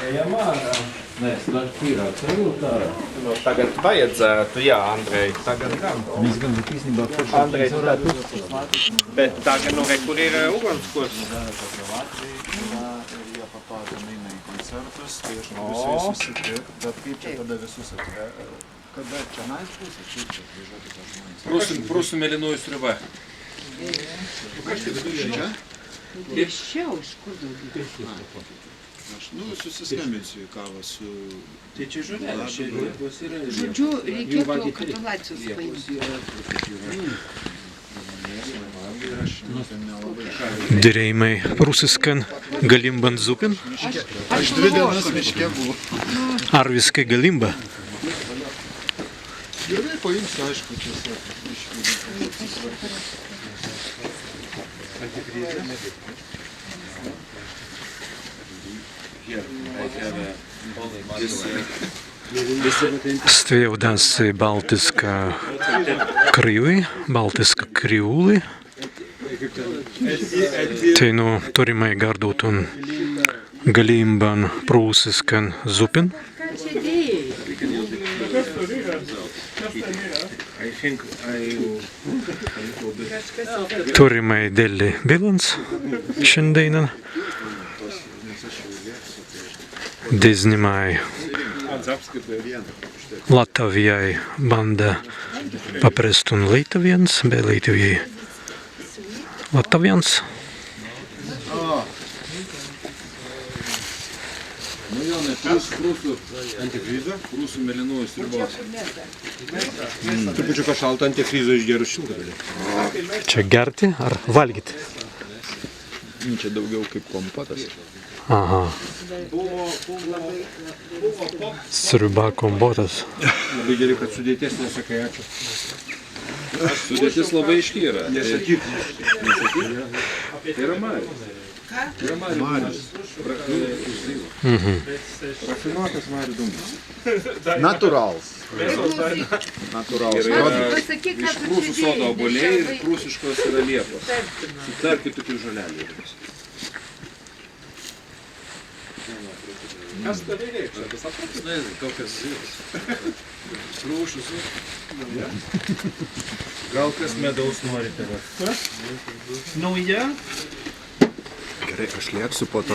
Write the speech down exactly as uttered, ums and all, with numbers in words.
Nē, starp tīra, ceru, tāra. Nu, tagad vajadzētu, jā, Andrej, tagad gan. Andrej, tagad. Bet tagad, nu, re, kur ir, ē, ugunskurs? Kad čionais bus, aš irgi atvažiuokit, žmonės. Prūsų, prūsų mėlynoji sriuba. Čia? Iš čia, iš kur daugiau? Aš, nu, susiskambinsiu į kavą su... Tai čia žuvelė, čia liepos yra. Žodžiu, reikėtų katalacijos paimti. Dirēimai prūsiskan galimban zupin? Aš dvi dienas miške buvau. Arwiskai galimba. Gerai, paimsiu, aišku, tiesiog. Stwi audāns baltiska krīwi, baltiska krīwli. Teinū turrimai gardautun galimban prūsiskan zupin. Turrimai delli bilans šandēinan. Deznimai lattawjai bānda paprestun laītawjans, be laītawjai lattawjans. Nu jā, nē, prūsų, prūsų antifrizas, prūsų mėlynoji sriuba. Trupučiuką šalta, antifrizo išgėrus šilta gali. Čia gerti ar valgyti? Nu, čia daugiau kaip kompotas. Aha. Sriuba, kompotas. Labai gerai, kad sudėties nesakai, ačiū. Sudėtis labai aiški yra. Nesakyk. Nesakyk. Tai yra marių. Marių. Marių. Ra-, nu, iš Zylo. Mhm. Rafinuotas marių dumblas. Natūralus. Natūralus. Yra iš prūsų sodo obuoliai ir prūsiškos yra liepos. Su dar kitokių žolelių yra. Kas tave veiks? Ar tas atrodo? Žinai, kokios zylos. Prūsų su-, gal kas medaus norite, va? Nauja? Gerai, aš lėksiu po to